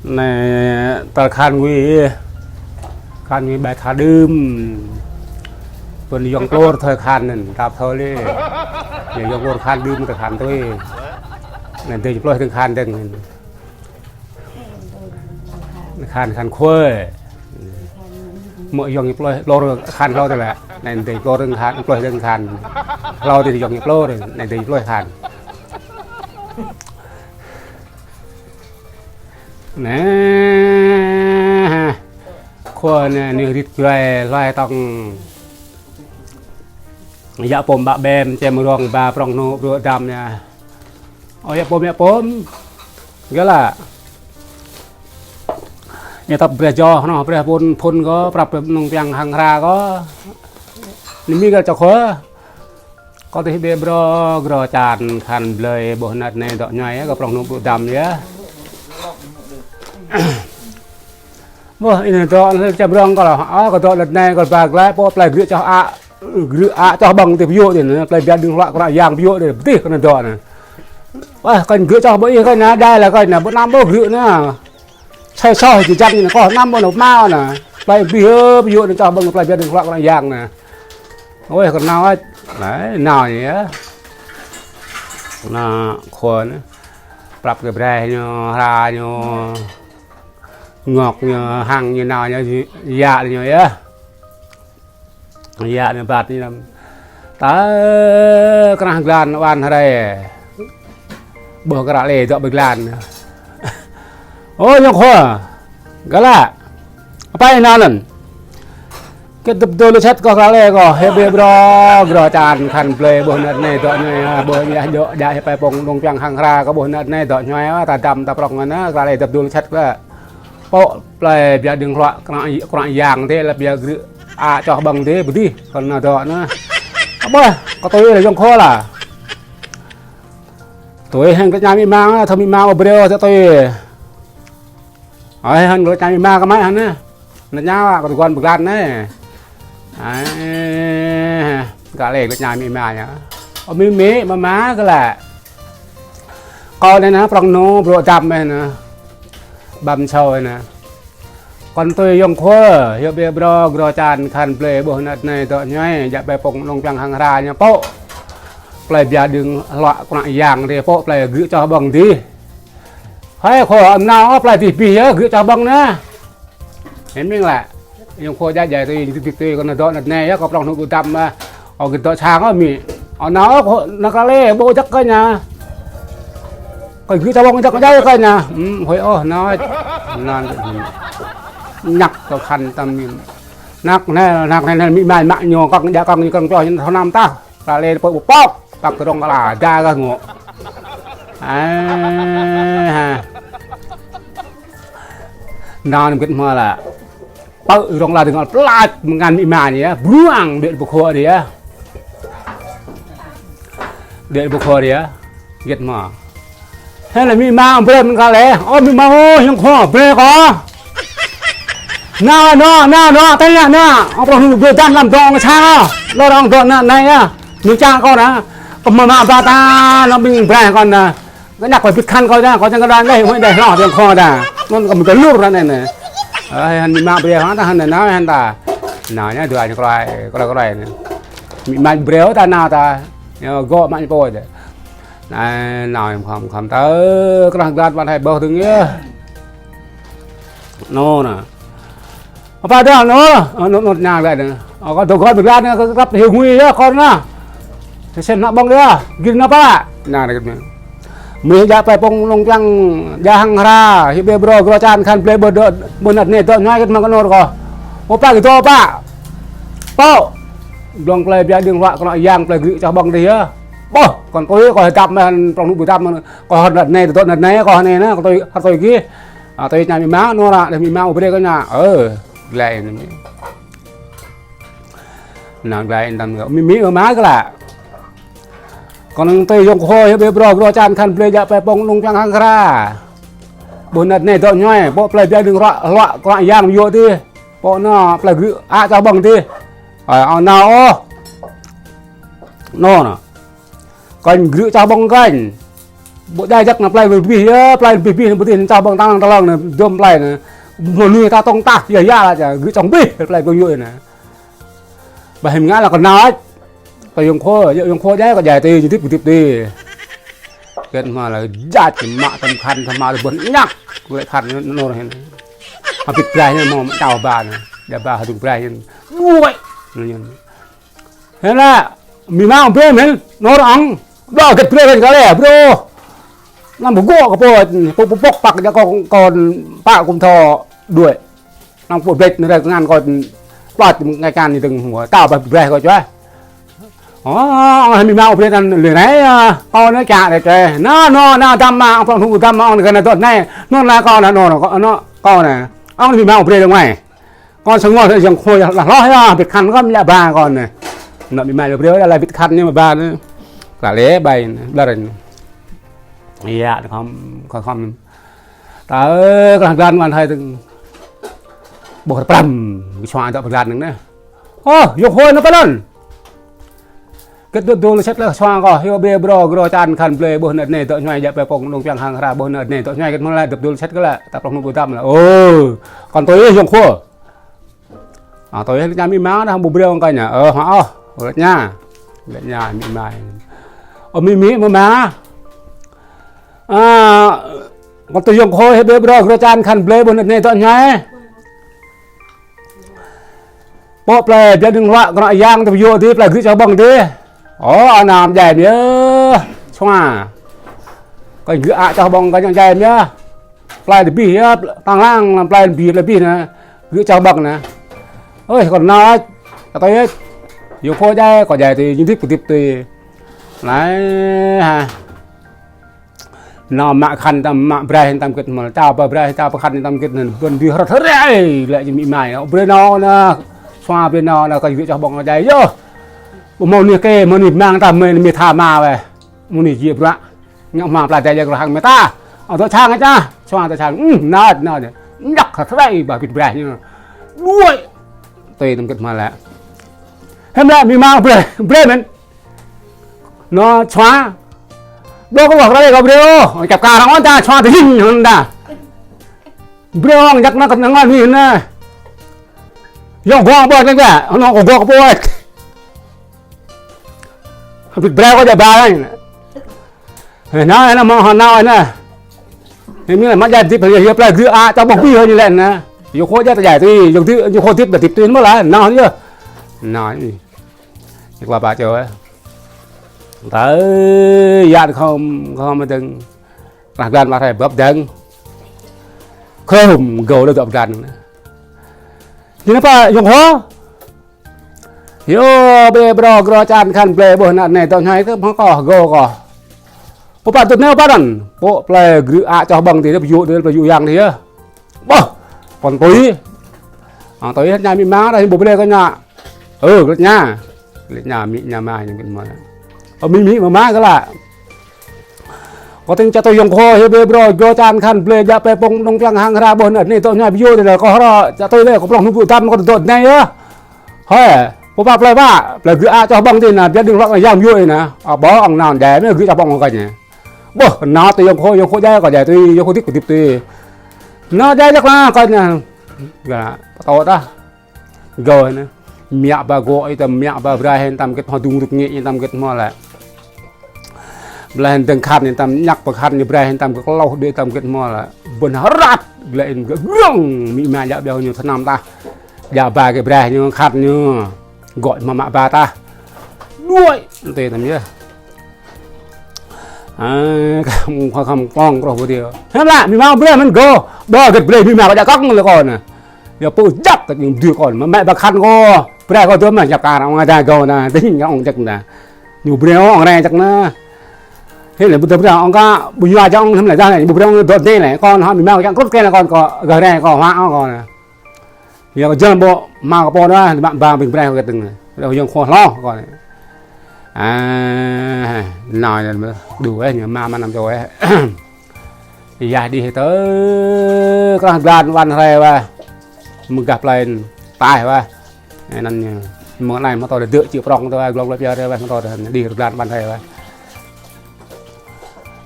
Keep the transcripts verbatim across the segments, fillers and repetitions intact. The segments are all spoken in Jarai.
Anai tal khan ngui, khan ngui bai khan đưm. Pơn yŏng klor thoi khan anŭn, tap thoi lĕ. Yŏng klor khan đưm, tơ khan tui. Anai dêh ploh dơ̆ng khan dơ̆ng. Khan, khan khua. Mơ̆ yŏng ploh, klor khan hlâo tơ lĕ. Anai dêh klor dơ̆ng khan, ploh dơ̆ng khan. Hlâo tơ yŏng klor, anai dêh ploh khan. Anai, khua anai, anai rit juai, hloi tŏng. Yă pôm bă bem, čem rong ba prong hnu, brô dam anai. Ơ, yă pôm, yă pôm. Gơ̆ lă. Anai tăp breh joh, anai breh phun, phun kơ, prăp nung piăng hăng hra kơ. Anai mĭ gơ̆ čŏk khua. Kâo tih bĕ brô, grô čan khan blơi ƀôh năt anai dŏ ñuai yă, kơ prong hnu brô dam yă. Ƀôh, anai dŏ, anai čem rong kâo lă, a, kâo dŏ năt anai kâo ba glaĭ, pô plơi grư̆ čoh a, grư̆ a čoh ƀơ̆ng tih pơyŭ tih, plơi biă đưng hloă kră yang pơyŭ tih, pơtih kơ anai dŏ anai. Wah, kâo grư̆ čoh ƀơ̆ng ih kâo anai, đai lă kâo anai, ƀu năm ƀôh grư̆ anai. Sai soh či jăn anai, kâo năm ƀôh anai, pơmao anai. Plơi abih ơ, pơyŭ anai čoh ƀơ̆ng plơi biă đưng hloă kră yang anai. Ôi, kâo nao ăt. Anai, nao anai yă. Anai, khua anai. Prăp kơ breh ñu, hra ñu, ngŏk ñu, hăng ñu, nao ñu, yă ñu yă. Yă ñu bat ñu lăm. Tơ krah glan wan hrai. Ƀôh kră lĕ dŏ ƀơi glan. Ơ, yŏng khua. Gơ̆ lă. Apa anŭn? Kơ dăp dôl sĕt kơ kră lĕ kơ, hĕ bĕ brô, grô čan khan blơi ƀôh năt anai dŏ ñuai, ƀôh yă dŏ, djă hĕ pai pông nung piăng hăng hra kơ ƀôh năt anai dŏ ñuai, ta dam ta prong anai, kră lĕ dăp dôl sĕt kơ. Pô plơi biă đưng hloă kră, kră yang tih lă biă grư̆ a čoh ƀơ̆ng tih, pơtih kơ anai dŏ anai. Ƀôh, kơ tui lă yŏng khua lă. Tui hăng kơ čang mĭ ma, thâo mĭ ma ƀu brơi ôh tui. Ơi, hăng kơ čang mĭ ma kơ mai hăng anai. Anai ñu, kơ tơguan pơglan anai. Ơi, kơ lĕ kơ čang mĭ ma ñu. Ơ, mĭ mĭ, ma ma kơ lă. Kâo anai anai, prong hnu, brô dam anai anai. Băm sâu anai. Kâo tui yŏng khua, hĕ bĕ brô, grô čan khan blơi ƀôh năt anai dŏ ñuai, djă pai pông nung piăng hăng hra ñu pô. Plơi biă đưng hloă kră yang tih pô, plơi grư̆ čoh ƀơ̆ng tih. Hơi khua, nao ôh plơi tih pih yă, grư̆ čoh ƀơ̆ng anai. Hĕ mĭn lă. Yŏng khua djă djai tui, tui, tui, tui, kơ anai dŏ năt anai yă, kơ prong hnu ƀu dam, a. Ơ, git dŏ sang ôh mĭ. Ơ, nao ôh, nao kră lĕ, ƀôh jăk kơ ñu. Kơ grư̆ čoh ƀơ̆ng jăk kơ jai kơ ñu. Ưm, hơi ôh, nao. Nao, ñăk kơ khan tam mĭn. Năk anai, năk anai, anai, mĭ ma mă ñu, kơ djă kơ ñu, kơ čoh ñu, thâo năm tah. Kră lĕ pơ ƀu pŏk, păk rong kơ lă, da kơ ngŏ. Ơ, ha. Nao anŭn git hmua lă. Pơ rong la dơ̆ng plat mơngan mĭ ma ñu yă, bruang đuaĭ ƀu khua đĭ yă. Đuaĭ ƀu khua đĭ yă, git hmua. Hĕ lă mĭ ma brơi mơngan lĕ, ơ mĭ ma ơi, yŏng khua brơi kâo. Nao, nao, nao, nao, tơña nao, ơ prong hnu brơi dam lăm dŏ ngă sang ôh, lơ rong dŏ nă anai yă, ñu čang kâo nă, kơ ma ma ba ta, nao ƀing brơi kâo nă. Kơ anăk kâo bĭt khăn kâo ta, kâo čang kơ đa anai, huĭ đeh hloh, yŏng khua ta. Anŭn kâo mĭn kơ lur anai anai. Ơ, hăng mĭ ma brơi hăng ta, hăng anai nao, hăng ta. Nao ñu dua ñu kroi, kroi, kroi anai. Mĭ ma brơi ta nao ta. Ñu gŏ mă ñu pô ta. Anai, nao khŏm, khŏm ta. Ơ, krah glan ƀăn hai ƀôh dơ̆ng yơh. Anŭn nă. Apa dah, anŭn, anŭn, anŭn, nao glaĭ anŭn. Ơ, kâo dŏ gŏt ƀơi glan anŭn, kâo krăp hyu ngui yơh, kâo anŭn. Tơsem nă ƀơ̆ng yơh, gir nă pă. Nă, nă, git mơ̆n. Mơ̆ djă pai pông nung piăng, djă hăng hra, hĕ bĕ brô, grô čan khan blơi ƀôh dŏ, ƀôh năt anai dŏ ñuai git mơ̆n kơ anŭn kâo. Ơ pă git dŏ pă. Pô. Blŏng plơi biă đưng hloă kră yang plơi grư̆ čoh ƀơ̆ng tih yơh. Ƀôh, kâo tui, kâo hơdăp mơ̆n, prong hnu ƀu dam mơ̆n, kâo hơr năt anai, dŏ năt anai, kâo anai nă, kâo tui, hơr tui gih. A, tui ñu mĭ ma, nao ră, đah mĭ ma ƀu brơi kơ ñu. Ơ, glaĭ anai mĭ. Nao glaĭ anŭn tam gơ̆. Mĭ, mĭ ơ ma kơ lă. Kâo anŭn tui yŏng khua hĕ bĕ brô, grô čan khan blơi djă pai pông nung piăng hăng hra. Ƀôh năt anai dŏ ñuai, pô plơi biă đưng hloă, hloă kră yang pơyŭ tih. Pô nă plơi grư̆ a čoh ƀơ̆ng tih. Ơ, ơ, nao ôh. Anŭn nă. Kơnh grư̆ čoh ƀơ̆ng kơnh. Ƀu djai jăk anŭn plei ƀu abih yơh, plei abih abih anŭn ƀu dih, čah ƀơ̆ng tang tơlŏng anŭn, dŏm plei anŭn. Mơnuih ta tŏng tah, yơh yơh lah čah, gơ̆ čong abih, plei ƀu djơ̆ anŭn. Ƀă hiam ngă lah kơ anŭn. Kơ Yŏng Khua, Yŏng Khua djai, kơ djai tui, ñu hơdip, hơdip tui. Hơget mă lah jăk, mă tơm khăn, tơm mă tơm ƀơ̆n ñăk, lĕ khăn ñu nor hĭ. Hơbĭt braih ñu mơ̆, mă čao ba anŭn. Djă ba hơdung braih ñu. Đuaĭ. Anŭn ñu. Hơnă, mĭ ma brơi mơ̆n, nor ong. Đuaĭ hơget brơi mơ̆n kơ lĕ, bro. Anăm pơgŏ kơ pô, pô, pô, pŏk păk djă kơ, kơ pă kŭm thâo đuaĭ. Anăm pô blĕč anŭn ră ngăn kơ plăč ngai kan ñu dơ̆ng hmua. Tao ba braih kơ čuai. Ơ, ong mĭ ma brơi anŭn lĕ anai, ơ, kơ anŭn čă lĕ čuai. Anŭn, anŭn, anŭn dăm mă, ong plŏng hnu dăm mă, ong gơ̆ anŭn dŏ anai. Anŭn lah kơ anŭn, anŭn, anŭn, kơ anŭn. Ong mĭ ma brơi dơ̆ng mai. Kơ sang ngŏ Yŏng Khua lah hloh yơh, bĭt khăn kơ mă lĕ ba kơ anŭn. Anŭn mĭ ma brơi lah bĭt khăn ñu mă ba anŭn. Kơ lĕ bai anŭn, ƀlŏr anŭn. Yă, khŏm, khŏm, khŏm. Ta ơi, klah glan wan hai tơ̆ng. Ƀuh rơprăm, kơ sua dŏ pơglan anŭn anai. Ơ, Yŏng Khua anŭn pơ anŭn. Hơget dŏ dŏ lĕ sĕt lah sua kơ, hyu bê bro, gro čan khăn blơi, ƀuh anŭn anai dŏ ñuai djă pơ̆ng pŏng nong piăng hăng hra, ƀuh anŭn anai dŏ ñuai hơget mơ̆ lah, dŏ dŏ lĕ sĕt kơ lah, ta plŏng hnu ƀu dăm lah. Ơ, kơ tui Yŏng Khua. Ơ, tui lĕ ñu mĭ ma dah ƀu brơi ong kơ ñu. Ơ, hă ôh, lĕ ñu. Lĕ ñu mĭ ma. Ơ, mĭ mĭ mơ̆ ma. Ơ, kơ tui Yŏng Khua hyu bê bro, gro čan khăn blơi, ƀuh anŭn anai dŏ ñuai. Pô plei, biă đing hloa, kơ anŏ yang, tơ yua dih, plei gơ̆ čah ƀơ̆ng dih. Ơ, anăm djai mơ̆ yơh. Sua. Kơ gơ̆ a čah ƀơ̆ng, kơ ñu djai mơ̆ yơh. Plei tơ abih yơh, tang lang, plei abih, plei abih anŭn. Gơ̆ čah ƀơ̆ng anŭn. Ơi, kơ anŭn, kơ tui, Yŏng Khua djai, kơ djai tui, ñu hơdip, hơdip tui. Anai, hă. Anŭn mă khăn tơm mă braih tơm hơget mơ̆, čao ba braih, čao ba khăn tơm hơget anŭn, ƀơ̆n dih hrŏt hrơi, lĕ ñu mĭ ma, brơi anŭn anŭn, sua brơi anŭn anŭn, kơ gơ̆ čah ƀơ̆ng djai yơh. Ƀu hmâo anih kê, hmâo anih mang ta mơi, mơi tha ma weh. Hmâo anih jĕ bruă. Ngă hmua plei djai jĕ kơ hăng mơi ta. Ơ, dŏ čang čah, sua dŏ čang. Ưm, anŭn, anŭn. Ñăk hrŏt hrơi, ba bĭt braih ñu. Đuaĭ. Tui tơm hơget mơ̆ lĕ. Hiam lĕ mĭ ma brơi, brơi mơ̆n. Anŭn sua. Ƀuh kơ ƀuh kơ lĕ kơ brơi ôh. Čăp kar ong ta sua tơ hĭn ong ta. Brơi ong jăk anŭn kơ anŭn anai anai. Yŏng Khua ƀuh lĕ kơ, anŭn kơ ƀuh kơ ƀuh. Hơbĭt brơi kơ djă ba anai. Hê, anŭn, anŭn mơ̆ hă anŭn anai. Hê, mĭ lĕ mă djai hơdip, hê, hê, plei gơ̆ a, čah ƀơ̆ng abih hă ñu lĕ anŭn. Yŏng Khua djai ta djai tui, Yŏng hơdip, Yŏng Khua hơdip ta hơdip tui mơ̆ lah, anŭn yơh. Anŭn, ih. Ñu kơ ba čô, ơ. Ta ơi, yă khŏm, khŏm dơ̆ng. Klah glan wan hai bưp dơ̆ng. Khŏm gơ̆ dŏ dŏ glan. Ñu anŭn pă Yŏng Khua. Hyu bê bro, gro čan khăn blơi, ƀuh anŭn anai dŏ ñuai tơ hmâo kơ gơ̆ kơ. Pô pă tŭ anai pă anŭn. Pô plei gơ̆ a čah ƀơ̆ng dih, pơyŭ dih, pơyŭ yang dih yơh. Ƀuh, pŏn tui. Ơ, tui ñu mĭ ma dah ƀu brơi kơ ñu. Ơ, lĕ ñu. Lĕ ñu mĭ ñu ma ñu hơget mơ̆. Ơ, mĭ mĭ mơ̆ ma kơ lah. Kơ tơ̆ng čă tui Yŏng Khua hyu bê bro, gro čan khăn blơi, djă pơ̆ng pŏng nong piăng hăng hra, ƀuh anŭn anai dŏ ñuai pơyŭ dih, kơ hrŏ, čă tui lĕ, kơ plŏng hnu ƀu dăm kơ dŏ anai yơh. Hơi, pô pă plei pă, plei gơ̆ a čah ƀơ̆ng dih anŭn, biă đing hloa yang pơyŭ anŭn. Ơ, ƀuh ong anŭn djai, mơ̆ gơ̆ čah ƀơ̆ng kơ ñu. Ƀuh, anŭn tui Yŏng Khua, Yŏng Khua djai kơ djai tui, Yŏng Khua hơdip kơ hơdip tui. Anŭn djai jăk lah kơ ñu. Gơ̆, pơtô tah. Gơ̆ anŭn. Mă ba gŏ ih tơm, mă ba braih ih tơm hơget hmâo, dŭng rŭk ngĕ ih tơm hơget hmâo lĕ. Blơi hăng dơ̆ng khăn ih tơm, ñăk pơkhăn ñu braih ih tơm, kơ klâo đuaĭ tơm hơget hmâo lĕ. Ƀơ̆n hrăt, glăi ih gơ̆ grŏng, mĭ ma djă ƀiă ñu tơnăm tah. Djă ba kơ braih ñu, khăn ñu. Gŏ hmâo mă ba tah. Đuaĭ, tui tơm yơh. Ơ, khŏm, khŏm, khŏm, kông, krŏh ƀu dih. Hiam lĕ, mĭ ma brơi mơ̆n gơ̆. Ƀuh hơget blơi mĭ ma kơ djă kŏng lĕ kơ anŭn. Yua pô jăk kơ ñu dih kơ anŭn. Mă mă ba khăn kơ. Brơi kơ dŏ mă jăk kar, ong ta gơ̆ anŭn. Tơ̆ng ong jăk anŭn. Ñu brơi ong rai jăk anŭn. Hĭ lĕ ƀu djơ̆ brơi ong kơ ƀu yua jăk ong hiam lĕ dah lĕ. Ƀu brơi ong dŏ dih lĕ. Kơ anŭn hă mĭ ma kơ djă krŭt kơ anŭn kơ anŭn kơ gơ̆ rai kơ hua ong kơ anŭn. Yua kơ jơ̆ ƀu mă kơ pô dah, mă ba ƀing brơi kơ tơ̆ng. Yua Yŏng Khua hloh kơ anŭn. Ơ, anŭn yơh, đu ih, ñu mă mă anăm čô ih. Yah dih tơ, klah glan wan hrơi wah. Mơ̆ng gah plei taih wah. Anŭn ñu. Mơ̆ng anai mơtô dơ̆ čư̆ prŏng tơ wah, glŏng glŏng pia tơ wah, mơtô dih glan wan hrơi wah.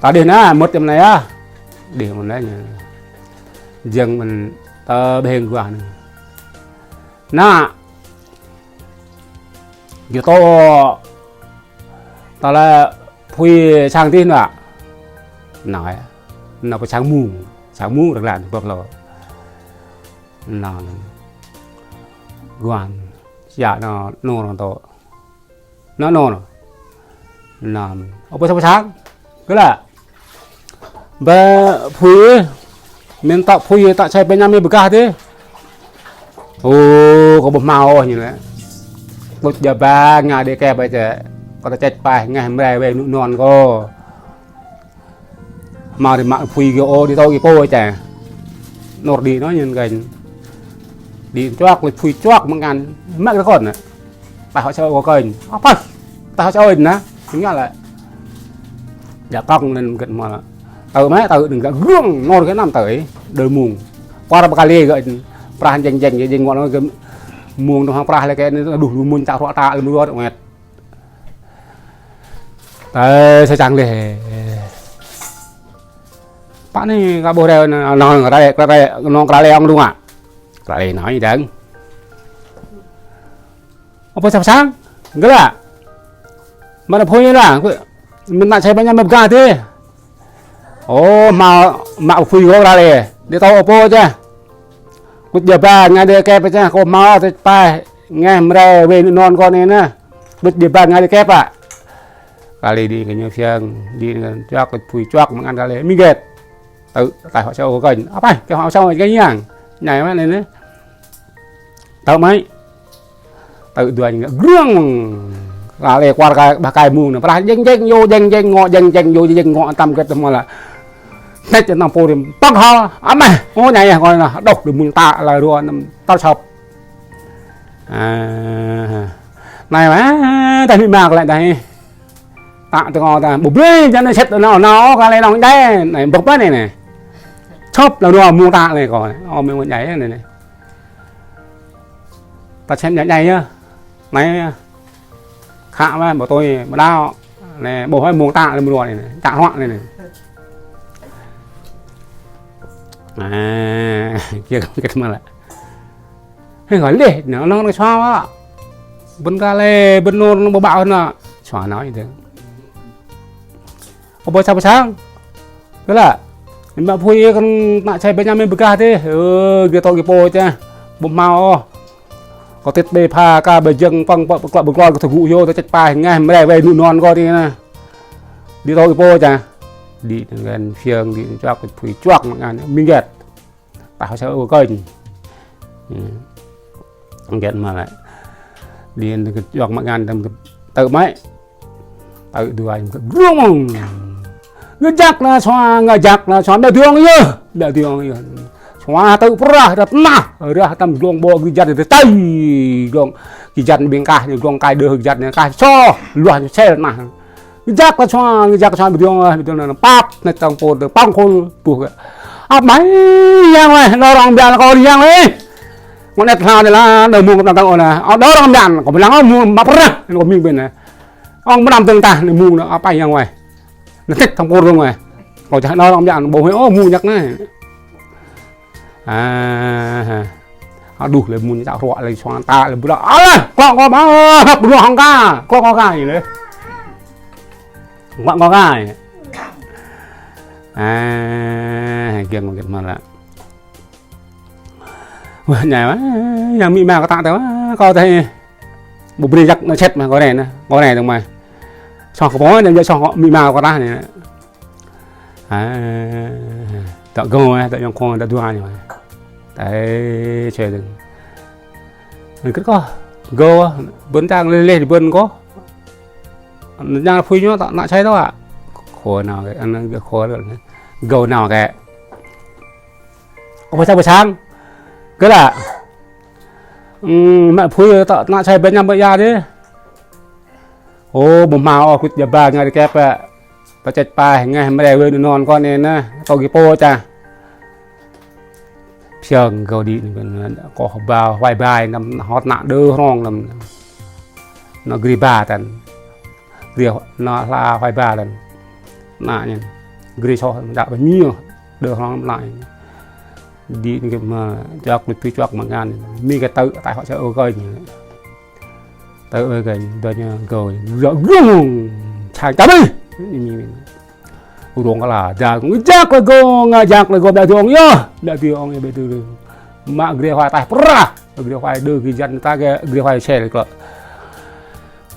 Ta đih anai, mŭt čăm anai yơh. Đih mŭt anai ñu. Jing mơ̆n ta ƀing guah anai. Anai. Yua tơ ta lĕ phui sang tih anai. Anai. Anai pơ sang mung. Sang mung rơglan bơk lơ. Anai. Guan. Sia anai nô rong tơ. Anai nô. Anai. Ơ pơ sang pơ sang. Kơ lă. Bơ phui. Mĭn tŏ phui tŏ čai pơñam mĭn bơgah tih. Ô, kâo ƀu hmâo ôh ñu lĕ. Ƀu djơ̆ ba ngă đe kĕp ƀai čĕ. Kâo ta čĕč paih ngeh mrai wai anŭn kâo. Hmâo đĭ mă phui gơ̆ ô đĭ tơ gơ̆ pô čĕ. Nôr đĭ anŭn ñu kơnh. Đĭ čuăk lĕ phui čuăk mơ̆ng ngăn. Mă kơ kŏn anai. Tah hŏ čơ kơ kơnh. Apah. Tah hŏ čơ anai. Tinggal lĕ. Djă kŏng anŭn gĕt mơ̆ lă. Tơ̆ mă tơ̆ anŭn gơ̆ grung nôr gơ̆ anăm tơ̆. Đơ mung. Kuar pơ kali gơ̆. Prah jeng jeng jeng ngŏ gơ̆ mung tơ hăng prah lĕ kơ anai đuh lu mung čă hruă ta lu ruă wet. Tơ sa čang lĕ. Pă anai kơ ƀuh rĕ anŭn krale krale anŭn krale ŏng dơ̆ng a. Krale anai dơ̆ng. Ơ pơ sang pơ sang? Gơ̆ lă. Mă anai phui lă. Mĭn tŏ čai pơñam mĭn bơgah tih. Ô, hmâo mă phui gơ̆ krale. Đĭ tơ ơ pô čĕ. Ƀu djơ̆ ba ngă đe kĕp čĕ. Kâo hmâo tĕč paih ngeh mrai wai anŭn kâo anai anai. Ƀu djơ̆ ba ngă đe kĕp a. Krale đĭ kơ ñu phiăng, đĭ kơ čuăk, phui čuăk mơ̆ng ngăn krale. Mĭn gĕt. Tơ̆, tah hŏ čơ kơ kơnh. Apah, kơ hŏ čơ kơ kơnh yang. Anai mă anai anai. Tơ̆ mă. Tơ̆ dua ñu grung. Krale kuar kơ ƀah kai mung anai. Prah jeng jeng yơh, jeng jeng ngŏ, jeng jeng yơh, jeng ngŏ, tam gĕt mơ̆ lă. Tĕč anăm pô rĭm. Pơ̆k hŏ. Ameh. Ô, anai yơh kâo anai. Đuh, đĭ mung ta lă ruă anăm tơl sŏp. A, anai mă, tah mĭ ma kơ lĕ tah. Tŏ tơngŏ tah, ƀu brơi, jăn anai sĕt anai, anai, kơ lĕ nong djai, anai, bơ̆k pơ anai anai. Sŏp lă ruă mung tŏ lĕ kâo, ơ mơ̆ mơ̆ djai anai anai. Ta sĕt djai djai yơh. Anai, khă mă, ƀu tui, ƀu đaŏ. Anai, ƀu hơi mung tŏ lĕ mơ̆ ruă anai anai, čă hruă anai anai. A, kiăng kơ mă lă. Hê, gơ̆ lĕ, anŭn anŭn anŭn sua wă. Bơ̆n krale, bơ̆n nôr anŭn ƀơƀă anŭn. Sua anŭn yơh. Ơ pơ sang pơ sang? Kơ lă. Mă phui kơ tŏ čai pơñam mĭn bơgah tih. Ơ, gơ̆ tơ gơ̆ pô čĕ. Ƀu hmâo ôh. Kâo tĭt ƀe pha kơ ƀe jơ̆ng pơ̆ng pơ̆k pơklă ƀơ̆ng kloi kơ tơgŭ yơh tơčĕt paih ngeh mrai wai anŭn kâo tih anai. Đĭ tơ gơ̆ pô čĕ. Đĭ ngăn phiăng, đĭ čuăk, phui čuăk mơ̆ng ngăn. Mĭn gĕt. Tah hŏ čơ kơ kơnh. Gĕt mă lă. Đĭ čuăk mă ngăn tơ̆ mă. Tơ̆ dua ñu grung. Ngă jak anai sua, ngă jak anai sua, ƀiă dơ̆ng yơh, ƀiă dơ̆ng yơh. Sua tơ̆ prah ră tơnah, ră tăm glông ƀô̆ gơjăt tơtai. Glông gơjăt ƀing kah ñu, glông kai đơ gơjăt ñu kah so, luah ñu sel tơnah. Ngă jak anai sua, ngă jak anai sua, ƀiă dơ̆ng, ƀiă dơ̆ng anai pap, anai tơ̆ng pô tơ̆ pơ̆ng khul, ƀuh gơ̆. Ăp mă, yang weh, đơ rong bian kâo yang weh. Ngŏ anet hla anai lă, đơ mung tơ̆ng tơ̆ng anai. Ơ, đơ rong bian, kâo bilang, ơ, mung mă prah, anai kâo mĭn ƀơi anai. Ŏng mơnam tơ̆ng tah anai mung anai, apah yang weh. Anai tĕt tơ̆ng pô dơ̆ng weh. Kâo čah đơ rong bian, ƀu hơi, ơ, mung jak anai. A, aduh, lĕ mung čă hruă lĕ suang ta lĕ ƀu lă. Alah, klŏk kâo mă, ƀu lă hăng ka. Klŏk kâo ka ñu lĕ. Klŏk kâo ka. A, giăng kâo gĕt mă lă. Wah, ñai wah, yang mĭ ma kơ tŏ tơ wah, kâo tơ. Ƀu brơi jak anai sĕt mă kâo anai anai, kâo anai dơ̆ng mă. Soh kơ pô anai, jak soh kơ mĭ ma kơ tŏ anai. A, tŏ gơ̆, tŏ yŏng khong, tŏ dua ñu. Tơl čuai dơ̆ng. Anŭn kơ kâo, gơ̆, bơ̆n tang leh leh bơ̆n kâo. Anŭn yang phui ñu tŏ ană čai tŏ a. Khua nao kơ, anŭn gơ̆ khua lĕ. Gơ̆ nao kơ. Ơ pơ sang pơ sang? Kơ lă. Ưm, mă phui tŏ ană čai ƀơi ñam ƀơi ia dih. Ô, ƀu hmâo ôh, kŭt ja ba ngă đe kĕp ƀă. Tơčĕt paih ngeh mrai wai anŭn kâo anai anai. Tŏ gơ̆ pô čah. Phiăng gơ̆ đĭ anŭn kâo ba huai bai anăm hŏt ană đơ hrŏng anăm. Ană gri ba tăn. Gri ană hla huai ba tăn. Ană ñu. Grê soh, đă ƀơi mia, đơ hlŏng mơlai. Đi nơ̆ng gơ̆ mă, čuăk luč pui čuăk mă ngăn. Mi gơ̆ tơ̆, tai hŏ čơ ơ gơ̆ ñu. Tơ̆ ơ gơ̆ ñu, đơ ñu gơ̆, rơ̆ rung, čang čăm ih. Rung kơ la, jak, ngă jak lĕ gơ̆, ngă jak lĕ gơ̆, ƀiă tui ong yơh, ƀiă tui ong yơh, ƀiă tui. Mă grê huai taih prah, grê huai đơ gih jăn ta gơ̆, grê huai sel klă.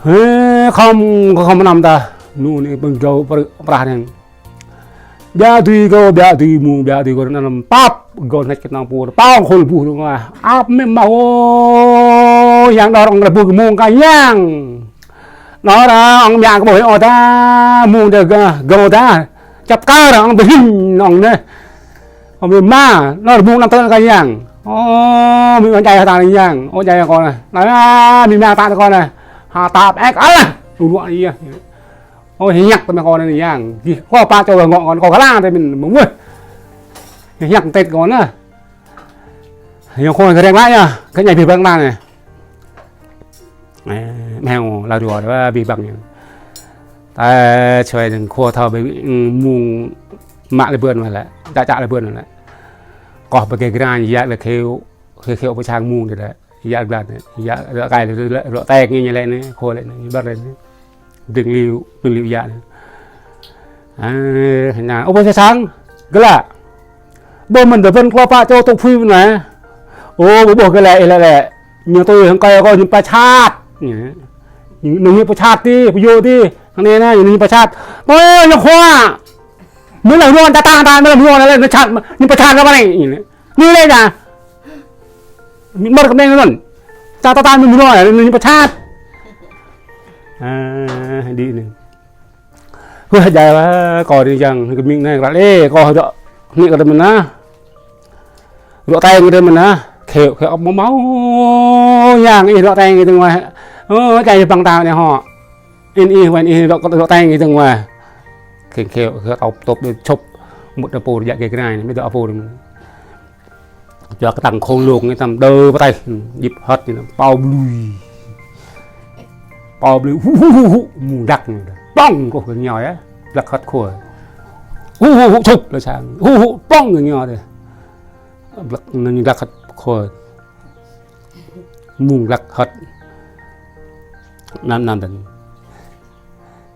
Hê, khŏm, khŏm năm ta, nu ni pơng gơ̆ prah neng. Ƀiă tui gơ̆, ƀiă tui mơ̆ng, ƀiă tui gơ̆ anăm pap, gơ̆ hnĕč kơ tơnăng pô, pao khul buh rơngoh. Ăp mĕm mă ôh, yang đơr ong rơbuh mơ̆ng kơ yang. Nơ̆r ong ƀiă kơ ƀuh ôh ta, mơ̆ng đơ gơ̆, gơ̆ ta. Čăp kar ong ƀơhing ong neh. Ong mĕm mă, nơ̆r mơ̆ng năm tơl kơ yang. Ơ, mĕm mă jai hơtang yang, ơ jai kơ neh. Nơ̆r mĕm mă ta kơ neh. Hơtang ek alah, lu luă yơh. Ơ, hiăk tơmĕh kơ neh yang. Gih, kơ pă čô gơ̆ ngŏ kơ neh, kơ gơ̆ la tơmĕh mơ̆ng weh. Hiăk tĕt kơ neh. Yang khua gơ̆ rek lăi yơh, kơ ñai bih băng ta neh. Ơ, mĕng la rua đơ bih băng yơh. Ta čuai dơ̆ng khua thâo ƀơi, ưm, mơ̆ng mă lĕ bơ̆n wah lĕ, čă čă lĕ bơ̆n wah lĕ. Kơ pơkê grăn yak lĕ khêu, khêu, khêu pơčang mơ̆ng đơ lĕ. Yak glan, yak rơ̆ kai lĕ, rơ̆ teng ñu lĕ neh, khua lĕ neh, ƀơr lĕ neh. Ding liu, ding liu yak neh. Ơ, nă, ơ, ƀơi sang, gơ̆ la. Ƀơi mơ̆n đơ bơ̆n klô pă čô tŭk phui neh. Ơ, ƀơi ƀuh gơ̆ lĕ, ih lĕ lĕ. Ñu tui hăng kơ kơ ñu pơčat. Ñu, ñu, ñu pơčat ti, pơyô ti. Hăng neh neh, ñu pơčat. Ơ, ñu khua. Mơ̆ lĕ ruan ta ta ta, mơ̆ lĕ ruan lĕ, ñu čat, ñu pơčat kơ ƀơi neh. Ñu lĕ ta. Mĭn mơ̆r kơ mĕng anŭn. Ta ta ta mĭn mơ̆r anŭn, ñu pơčat. Ơ, đĭ neh. Wah, jai wah, kơ đĭ yang, kơ mĭn neh, ră lĕ, kơ dŏ, nik kơ mĭn neh. Dŏ teng kơ mĭn neh. Khêu, khêu, mâo mâo, yang, ih dŏ teng kơ mĭn neh. Ơ, jai băng ta neh hŏ. In ih, wen ih, dŏ, dŏ teng kơ mĭn neh. Khêu, khêu, khêu, tŏp, tŏp, đơ čŏp. Mŭt đơ pô, jak kơ grai, mĭn dŏ pô. Čuăk tơnăng khul lông ñu tăm đơ pơtaih, djip hơt ñu pao blui. Pao blui, hu, hu, hu, hu, mơ̆ng glăk ñu. Pong, kơ gơñu yơh. Glăk hơt khua. Hu, hu, hu, čŭp, lĕ sang. Hu, hu, pong gơñu dêh. Glăk, ñu glăk hơt khua. Mơ̆ng glăk hơt. Năm, năm tơ̆n.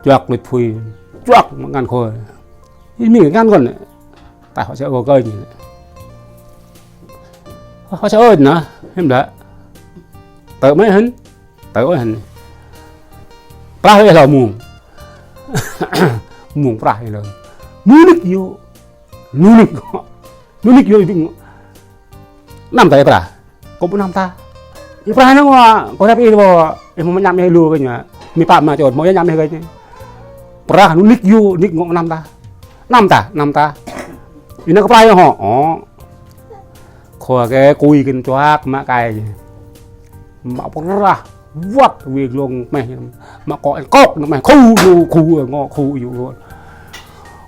Čuăk luč phui, čuăk mă ngăn khua. Ih mĭn ngăn kơ neh. Ta hŏ čơ ơ gơ̆ ñu. Hŏ čơ ơ neh, hiư̆m đă. Tơ̆ mơ̆ hăn. Tơ̆ ơ hăn. Prah ih lơ mơ̆ng. Mơ̆ng prah ih lơ. Mơ̆ng nik yơh. Lu nik. Lu nik yơh ih ƀing. Năm ta ih prah. Kơ ƀu năm ta. Ih prah neh ngŏ, kơ rep ih ƀu, ih mơ̆ ñăm ih lu kơ ñu. Mĭ pă mă čô, mơ̆ ñăm ih kơ ñu. Prah lu nik yơh, nik ngŏ năm ta. Năm ta, năm ta. Ih neh kơ prah yơh hŏ. Ơ. Khua kơ kui kơ čuăk mă kai. Mă prah. Wăt wĭ glông meh. Mă kŏ kŏk neh meh. Khu yơh, khu yơh, ngŏ khu yơh.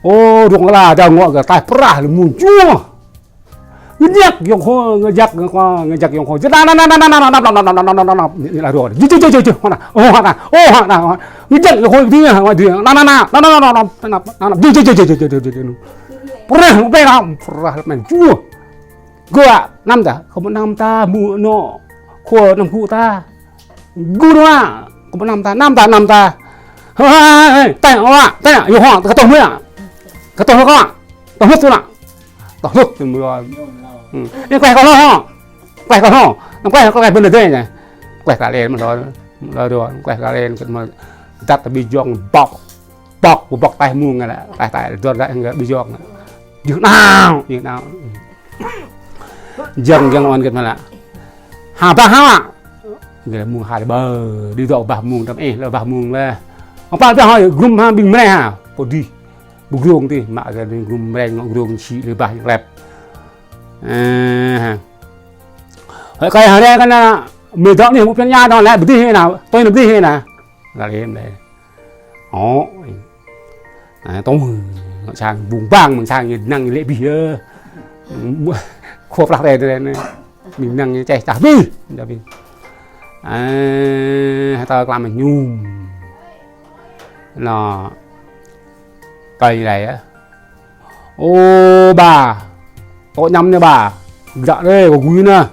Ơ, rung la, đơ ngŏ kơ taih prah lĕ mơ̆ng čuh. Ngă jak yŏng khua, ngă jak yŏng khua, ngă jak yŏng khua. Jơ̆ nă, nă, nă. Ñu la rô. Jơ̆, jơ̆, jơ̆, jơ̆, jơ̆. Hŏ nă. Ô, hŏ nă. Ô, hŏ nă. Ngă jak yŏng khua dih, hŏ dih. Nă, nă, nă. Jơ̆, jơ̆, jơ̆. Prah, prah, prah, mĕn čuh. Gơ̆, năm ta. Kơ ƀu năm ta, mơ̆ nŏ. Khua năm gŭ ta. Gŭ nŏ. Kơ ƀu năm ta, năm ta, năm ta. Hơ, hơ, hơ, hơ. Tĕ, ô, tĕ, yơh hŏ, kơ tŏh mơ̆. Kơ tŏh mơ̆ kơ. Tŏh mơ̆ tu nă. Tŏh hlŭt tui mơ̆. Ơ. Ih kleh kơ hlŏ hŏ. Kleh kơ hlŏ. Nă kleh, kleh bơnê dêh nă. Kleh kơ lĕ mơ̆ hlŏ. Hlŏ dua, kleh kơ lĕ kơ mơ̆. Dăt ƀi jŏng bŏk. Bŏk, bŏk taih mơ̆ng lĕ. Taih, taih, dua, taih, ƀi jŏng. Jơ̆ nao, jơ̆ nao. Jơ̆ng, jơ̆ng ôn kơ mơ̆ lă. Ha bah ha. Gơ̆ mơ̆ng ha lĕ bơ, đĭ dŏ bah mơ̆ng tăm ih, lĕ bah mơ̆ng lĕ. Ơ pă bah hŏ, grum ha ƀing mreh ha. Pô dih. Ƀu grông tih, mă gơ̆ đĭ grum mreh, ngŏ grông čih lĕ bah yang lep. Ơ, ha. Hơi kơi ha rĕ kơ nă, mĕ dŏ nih, mŭk pian ya dŏ lĕ, bơdih nă, tui nă bơdih nă. Lă lĕ mơ̆ lĕ. Ơ. Ơ, tui, ngă sang bung bang, mơ̆ng sang ñu năng lĕ bih yơh. Khua prah rĕ rĕ nă. Mĭn năng čeh čah bih. Ơ, hơtơ klam mơ̆ ñum. Nă. Kơi lĕ yơh. Ô ba. Tŏ ñăm anai ba. Gơ̆ rai, kơ gui anai.